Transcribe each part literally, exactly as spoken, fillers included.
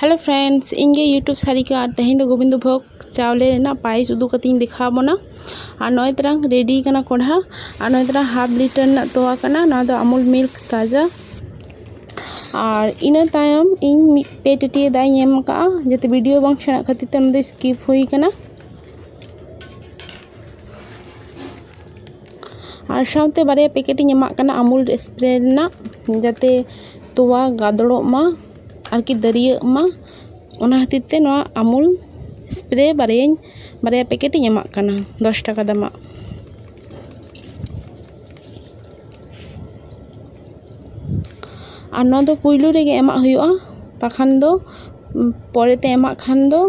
Hello friends, ᱤᱧ ᱜᱮ YouTube Sarika ᱟᱨ ᱛᱮᱦᱮᱧ ᱫᱚ ᱜᱳᱵᱤᱱᱫᱚ ᱵᱷᱳᱜᱽ ᱪᱟᱣᱞᱮ ᱨᱮᱱᱟᱜ ᱯᱟᱭᱮᱥ ᱩᱫᱩᱜ ᱠᱟᱛᱮᱧ ᱫᱮᱠᱷᱟᱣ ᱵᱚᱱᱟ᱾ ᱟᱨ ᱱᱚᱜᱼᱚᱭ ᱛᱟᱨᱟᱝ ᱨᱮᱰᱤ ᱠᱟᱱᱟ ᱠᱚᱲᱦᱟ᱾ ᱟᱨ ᱱᱚᱜᱼᱚᱭ ᱛᱟᱨᱟᱝ ᱦᱟᱯ ᱞᱤᱴᱟᱨ ᱨᱮᱱᱟᱜ ᱛᱚᱣᱟ ᱠᱟᱱᱟ, ᱱᱚᱣᱟ ᱫᱚ ᱟᱢᱩᱞ ᱢᱤᱞᱠ ᱛᱟᱡᱟ᱾ ᱟᱨ ᱤᱱᱟᱹ ᱛᱟᱭᱚᱢ ᱤᱧ ᱢᱤᱫ ᱯᱮ ᱴᱟᱹᱴᱭᱟᱹ ᱫᱟᱜ ᱤᱧ ᱮᱢ ᱠᱟᱜᱼᱟ, ᱡᱟᱛᱮ ᱵᱷᱤᱰᱤᱭᱳ ᱵᱟᱝ ᱥᱮᱬᱟᱜ ᱠᱷᱟᱹᱛᱤᱨ ᱛᱮ ᱚᱱᱟ ᱫᱚ ᱥᱠᱤᱯ ᱦᱩᱭ ᱠᱟᱱᱟ᱾ ᱟᱨ ᱥᱟᱶᱛᱮ ᱵᱟᱨᱭᱟ ᱯᱮᱠᱮᱴ ᱤᱧ ᱮᱢᱟᱜ ᱠᱟᱱᱟ ᱟᱢᱩᱞ ᱥᱯᱨᱮ ᱨᱮᱱᱟᱜ, ᱡᱟᱛᱮ ᱛᱚᱣᱟ ᱜᱟᱫᱚᱲᱚᱜ ᱢᱟ, ᱟᱨᱠᱤ ᱫᱟᱹᱨᱭᱟᱹᱜ ᱢᱟ᱾ ᱚᱱᱟ ᱠᱷᱟᱹᱛᱤᱨ ᱛᱮ ᱱᱚᱣᱟ ᱟᱢᱩᱞ ᱥᱯᱨᱮ ᱵᱟᱨᱭᱟᱧ, ᱵᱟᱨᱭᱟ ᱯᱮᱠᱮᱴ ᱤᱧ ᱮᱢᱟᱜ ᱠᱟᱱᱟ ᱫᱚᱥ ᱴᱟᱠᱟ ᱫᱟᱢᱟᱜ᱾ ᱟᱨ ᱱᱚᱣᱟ ᱫᱚ ᱯᱩᱭᱞᱩ ᱨᱮᱜᱮ ᱮᱢᱟᱜ ᱦᱩᱭᱩᱜᱼᱟ, ᱵᱟᱠᱷᱟᱱ ᱫᱚ, ᱩᱢ, ᱯᱚᱨᱮᱛᱮ ᱮᱢᱟᱜ ᱠᱷᱟᱱ ᱫᱚ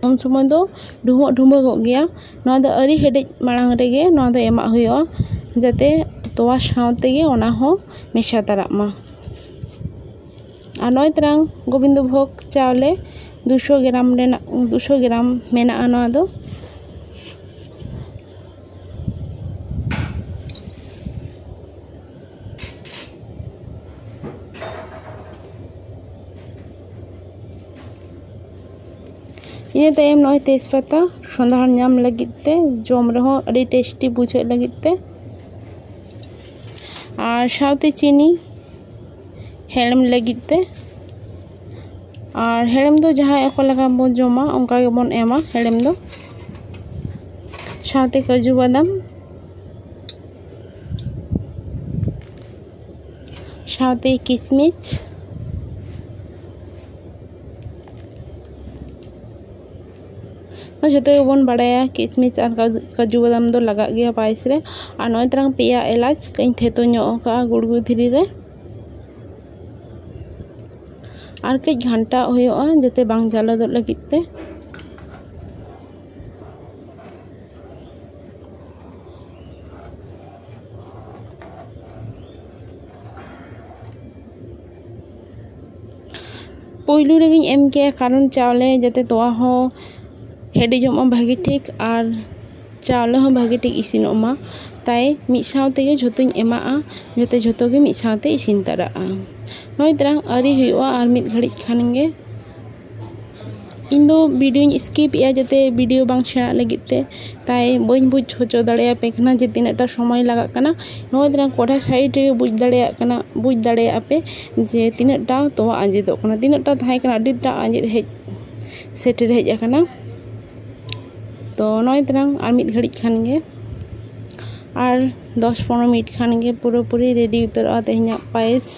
ᱩᱱ ᱥᱚᱢᱚᱭ ᱫᱚ ᱰᱷᱩᱢᱵᱟᱹᱜ ᱰᱷᱩᱢᱵᱟᱹᱜᱚᱜ ᱜᱮᱭᱟ᱾ ᱱᱚᱣᱟ ᱫᱚ ᱟᱹᱨᱤ ᱦᱮᱰᱮᱡ ᱢᱟᱲᱟᱝ ᱨᱮᱜᱮ ᱱᱚᱣᱟ ᱫᱚ ᱮᱢᱟᱜ ᱦᱩᱭᱩᱜᱼᱟ, ᱡᱟᱛᱮ ᱛᱚᱣᱟ ᱥᱟᱶ ᱛᱮᱜᱮ ᱚᱱᱟ ᱦᱚᱸ ᱢᱮᱥᱟ ᱛᱟᱨᱟᱜ ᱢᱟ᱾ ᱟᱨ ᱱᱚᱜᱼᱚᱭ ᱛᱟᱨᱟᱝ ᱜᱳᱵᱤᱱᱫᱚ ᱵᱷᱳᱜᱽ ᱪᱟᱣᱞᱮ ᱫᱩᱥᱚ ᱜᱨᱟᱢ ᱨᱮᱱᱟᱜ, ᱫᱩᱥᱚ ᱜᱨᱟᱢ ᱢᱮᱱᱟᱜᱼᱟ ᱱᱚᱣᱟ ᱫᱚ᱾ ᱤᱱᱟᱹ ᱛᱟᱭᱚᱢ ᱱᱚᱜᱼᱚᱭ ᱛᱮᱡᱽᱯᱟᱛᱟ ᱥᱚᱸᱫᱷᱟᱲ ᱧᱟᱢ ᱞᱟᱹᱜᱤᱫ ᱛᱮ, ᱡᱚᱢ ᱨᱮᱦᱚᱸ ᱟᱹᱰᱤ ᱴᱮᱥᱴᱤ ᱵᱩᱡᱷᱟᱹᱜ ᱞᱟᱹᱜᱤᱫ ᱛᱮ, ᱟᱨ ᱥᱟᱶᱛᱮ ᱪᱤᱱᱤ ᱦᱮᱲᱮᱢ ᱞᱟᱹᱜᱤᱫ ᱛᱮ᱾ ᱟᱨ ᱦᱮᱲᱮᱢ ᱫᱚ ᱡᱟᱦᱟᱸᱭ ᱚᱠᱟ ᱞᱮᱠᱟ ᱵᱚᱱ ᱡᱚᱢᱟ, ᱚᱱᱠᱟ ᱜᱮᱵᱚᱱ ᱮᱢᱟ ᱦᱮᱲᱮᱢ ᱫᱚ᱾ ᱥᱟᱶᱛᱮ ᱠᱟᱡᱩ ᱵᱟᱫᱟᱢ, ᱥᱟᱶᱛᱮ ᱠᱤᱥᱢᱤᱥ᱾ ᱡᱷᱚᱛᱚ ᱜᱮᱵᱚᱱ ᱵᱟᱲᱟᱭᱟ, ᱠᱤᱥᱢᱤᱥ ᱟᱨ ᱠᱟᱡᱩ, ᱠᱟᱡᱩ ᱵᱟᱫᱟᱢ ᱫᱚ ᱞᱟᱜᱟᱜ ᱜᱮᱭᱟ ᱯᱟᱭᱮᱥ ᱨᱮ᱾ ᱟᱨ ᱱᱚᱜᱼᱚᱭ ᱛᱟᱨᱟᱝ ᱯᱮᱭᱟ ᱮᱞᱟᱪ ᱠᱟᱹᱡ ᱤᱧ ᱛᱷᱮᱛᱚ ᱧᱚᱜ ᱟᱠᱟᱫᱼᱟ ᱜᱩᱲᱜᱩ ᱫᱷᱤᱨᱤ ᱨᱮ᱾ ᱟᱨ ᱠᱟᱹᱡ ᱜᱷᱟᱱᱴᱟᱣ ᱦᱩᱭᱩᱜᱼᱟ, ᱡᱟᱛᱮ ᱵᱟᱝ ᱡᱟᱞᱟᱫᱚᱜ ᱞᱟᱹᱜᱤᱫ ᱛᱮ᱾ ᱯᱩᱭᱞᱩ ᱨᱮᱜᱮᱧ ᱮᱢ ᱠᱮᱜᱼᱟ, ᱠᱟᱨᱚᱱ ᱪᱟᱣᱞᱮ ᱡᱟᱛᱮ ᱛᱚᱣᱟ ᱦᱚᱸ ᱦᱮᱰᱮᱡᱚᱜ ᱢᱟ ᱵᱷᱟᱹᱜᱤ ᱴᱷᱤᱠ ᱟᱨ ᱪᱟᱣᱞᱮ ᱦᱚᱸ ᱵᱷᱟᱹᱜᱤ ᱴᱷᱤᱠ ᱤᱥᱤᱱᱚᱜ ᱢᱟ, ᱛᱟᱭ ᱢᱤᱫ ᱥᱟᱶ ᱛᱮᱜᱮ ᱡᱷᱚᱛᱚᱧ ᱮᱢᱟᱜᱼᱟ, ᱡᱟᱛᱮ ᱡᱷᱚᱛᱚ ᱜᱮ ᱢᱤᱫ ᱥᱟᱶᱛᱮ ᱤᱥᱤᱱ ᱛᱟᱨᱟᱜᱼᱟ᱾ ᱱᱚᱜᱼᱚᱭ ᱛᱟᱨᱟᱝ ᱟᱹᱨᱤ ᱦᱩᱭᱩᱜᱼᱟ, ᱟᱨ ᱢᱤᱫ ᱜᱷᱟᱹᱲᱤᱡ ᱠᱷᱟᱱ ᱜᱮ ᱤᱧ ᱫᱚ ᱵᱷᱤᱰᱤᱭᱳᱧ ᱥᱠᱤᱯ ᱮᱜᱼᱟ, ᱡᱟᱛᱮ ᱵᱷᱤᱰᱤᱭᱳ ᱵᱟᱝ ᱥᱮᱬᱟᱜ ᱞᱟᱹᱜᱤᱫ ᱛᱮ, ᱛᱟᱭ ᱵᱟᱹᱧ ᱵᱩᱡᱽ ᱦᱚᱪᱚ ᱫᱟᱲᱮᱭᱟᱯᱮ ᱠᱟᱱᱟ ᱡᱮ ᱛᱤᱱᱟᱹᱜ ᱴᱟ ᱥᱚᱢᱚᱭ ᱞᱟᱜᱟᱜ ᱠᱟᱱᱟ᱾ ᱱᱚᱜᱼᱚᱭ ᱛᱟᱨᱟ ᱠᱚᱲᱦᱟ ᱥᱟᱭᱤᱰ ᱨᱮᱜᱮ ᱵᱩᱡᱽ ᱫᱟᱲᱮᱭᱟᱜ ᱠᱟᱱᱟ, ᱵᱩᱡᱽ ᱫᱟᱲᱮᱭᱟᱜᱼᱟ ᱯᱮ ᱡᱮ ᱛᱤᱱᱟᱹᱜ ᱴᱟ ᱛᱚᱣᱟ ᱟᱸᱡᱮᱫᱚᱜ ᱠᱟᱱᱟ, ᱛᱤᱱᱟᱹᱜ ᱴᱟ ᱛᱟᱦᱮᱸ ᱠᱟᱱᱟ, ᱟᱹᱰᱤ ᱴᱟ ᱟᱸᱡᱮᱫ ᱦᱮᱡ ᱥᱮᱴᱮᱨ ᱦᱮᱡ ᱟᱠᱟᱱᱟ᱾ ᱛᱚ ᱱᱚᱜᱼᱚᱭ ᱛᱟᱨᱟ ᱟᱨ ᱢᱤᱫ ᱜᱷᱟᱹᱲᱤᱡ ᱠᱷᱟᱱ ᱜᱮ, ᱟᱨ ᱫᱚᱥ ᱯᱚᱱᱨᱚ ᱢᱤᱱᱤᱴ ᱠᱷᱟᱱ ᱜᱮ ᱯᱩᱨᱟᱹᱯᱩᱨᱤ ᱨᱮᱰᱤ ᱩᱛᱟᱹᱨᱚᱜᱼᱟ ᱛᱮᱦᱮᱧᱟᱜ ᱯᱟᱭᱮᱥ᱾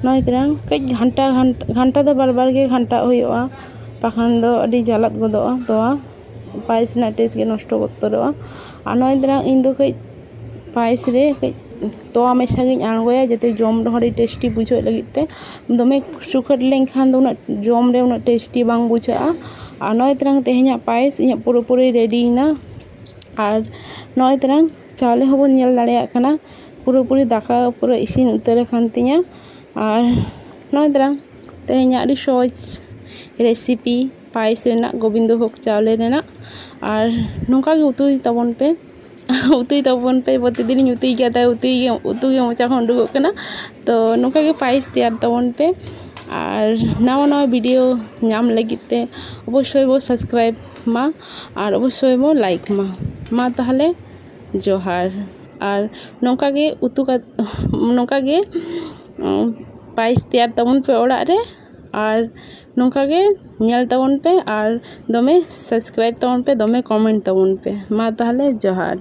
ᱱᱚᱜᱼᱚᱭ ᱛᱟᱨᱟ ᱠᱟᱹᱡ ᱜᱷᱟᱱᱴᱟ, ᱜᱷᱟᱱᱴᱟ, ᱜᱷᱟᱱᱴᱟ ᱫᱚ ᱵᱟᱨ ᱵᱟᱨ ᱜᱮ ᱜᱷᱟᱱᱴᱟᱜ ᱦᱩᱭᱩᱜᱼᱟ, ᱵᱟᱠᱷᱟᱱ ᱫᱚ ᱟᱹᱰᱤ ᱡᱟᱞᱟᱫ ᱜᱚᱫᱚᱜᱼᱟ ᱛᱚᱣᱟ, ᱯᱟᱭᱮᱥ ᱨᱮᱱᱟᱜ ᱴᱮᱥᱴ ᱜᱮ ᱱᱚᱥᱴᱚ ᱩᱛᱟᱹᱨᱚᱜᱼᱟ᱾ ᱟᱨ ᱱᱚᱜᱼᱚᱭ ᱛᱟᱨᱟ ᱤᱧ ᱫᱚ ᱠᱟᱹᱡ ᱯᱟᱭᱮᱥ ᱨᱮ ᱠᱟᱹᱡ ᱛᱚᱣᱟ ᱢᱮᱥᱟ ᱜᱤᱧ ᱟᱬᱜᱚᱭᱟ, ᱡᱟᱛᱮ ᱡᱚᱢ ᱨᱮᱦᱚᱸ ᱟᱹᱰᱤ ᱴᱮᱥᱴᱤ ᱵᱩᱡᱷᱟᱹᱜ ᱞᱟᱹᱜᱤᱫ ᱛᱮ᱾ ᱫᱚᱢᱮ ᱥᱩᱠᱟᱹᱴ ᱞᱮᱱᱠᱷᱟᱱ ᱫᱚ ᱩᱱᱟᱹᱜ ᱡᱚᱢ ᱨᱮ ᱩᱱᱟᱹᱜ ᱴᱮᱥᱴᱤ ᱵᱟᱝ ᱵᱩᱡᱷᱟᱹᱜᱼᱟ᱾ ᱟᱨ ᱱᱚᱜᱼᱚᱭ ᱛᱟᱨᱟ ᱛᱮᱦᱮᱧᱟᱜ ᱯᱟᱭᱮᱥ ᱤᱧᱟᱹᱜ ᱯᱩᱨᱟᱹᱯᱩᱨᱤ ᱨᱮᱰᱤᱭᱮᱱᱟ᱾ ᱟᱨ ᱱᱚᱜᱼᱚᱭ ᱛᱟᱨᱟ ᱪᱟᱣᱞᱮ ᱦᱚᱸᱵᱚᱱ ᱧᱮᱞ ᱫᱟᱲᱮᱭᱟᱜ ᱠᱟᱱᱟ, ᱯᱩᱨᱟᱹᱯᱩᱨᱤ ᱫᱟᱠᱟ ᱯᱩᱨᱟᱹ ᱤᱥᱤᱱ ᱩᱛᱟᱹᱨ ᱟᱠᱟᱱ ᱛᱤᱧᱟᱹ᱾ ᱟᱨ ᱱᱚᱜᱼᱚᱭ ᱛᱟᱨᱟ ᱛᱮᱦᱮᱧᱟᱜ ᱟᱹᱰᱤ ᱥᱚᱦᱚᱡᱽ ᱨᱮᱥᱤᱯᱤ ᱯᱟᱭᱮᱥ ᱨᱮᱱᱟᱜ, ᱜᱳᱵᱤᱱᱫᱚ ᱵᱷᱳᱜᱽ ᱪᱟᱣᱞᱮ ᱨᱮᱱᱟᱜ᱾ ᱟᱨ ᱱᱚᱝᱠᱟ ᱜᱮ ᱩᱛᱩᱭ ᱛᱟᱵᱚᱱ ᱯᱮ, ᱩᱛᱩᱭ ᱛᱟᱵᱚᱱ ᱯᱮ, ᱯᱨᱚᱛᱤᱫᱤᱱᱤᱧ ᱩᱛᱩᱭ ᱜᱮᱭᱟ, ᱛᱟᱭ ᱩᱛᱩᱭ ᱜᱮ, ᱩᱛᱩ ᱜᱮ ᱢᱚᱪᱟ ᱠᱷᱚᱱ ᱩᱰᱩᱠᱚᱜ ᱠᱟᱱᱟ᱾ ᱛᱚ ᱱᱚᱝᱠᱟ ᱜᱮ ᱯᱟᱭᱮᱥ ᱛᱮᱭᱟᱨ ᱛᱟᱵᱚᱱ ᱯᱮ᱾ ᱟᱨ ᱱᱟᱣᱟ ᱱᱟᱣᱟ ᱵᱷᱤᱰᱤᱭᱳ ᱧᱟᱢ ᱞᱟᱹᱜᱤᱫ ᱛᱮ ᱚᱵᱚᱥᱥᱳᱭ ᱵᱚ ᱥᱟᱵᱥᱠᱨᱟᱭᱤᱵᱽ ᱢᱟ, ᱟᱨ ᱚᱵᱚᱥᱥᱳᱭ ᱵᱚ ᱞᱟᱭᱤᱠ ᱢᱟ᱾ ᱢᱟ ᱛᱟᱦᱚᱞᱮ ᱡᱚᱦᱟᱨ᱾ ᱟᱨ ᱱᱚᱝᱠᱟ ᱜᱮ ᱩᱛᱩ ᱠᱟᱛ-, ᱱᱚᱝᱠᱟ ᱜᱮ, ᱩᱸ, ᱯᱟᱭᱮᱥ ᱛᱮᱭᱟᱨ ᱛᱟᱵᱚᱱ ᱯᱮ ᱚᱲᱟᱜ ᱨᱮ᱾ ᱟᱨ ᱱᱚᱝᱠᱟ ᱜᱮ ᱧᱮᱞ ᱛᱟᱵᱚᱱ ᱯᱮ, ᱟᱨ ᱫᱚᱢᱮ ᱥᱟᱵᱥᱠᱨᱟᱭᱤᱵᱽ ᱛᱟᱵᱚᱱ ᱯᱮ, ᱫᱚᱢᱮ ᱠᱚᱢᱮᱱᱴ ᱛᱟᱵᱚᱱ ᱯᱮ᱾ ᱢᱟ ᱛᱟᱦᱚᱞᱮ ᱡᱚᱦᱟᱨ᱾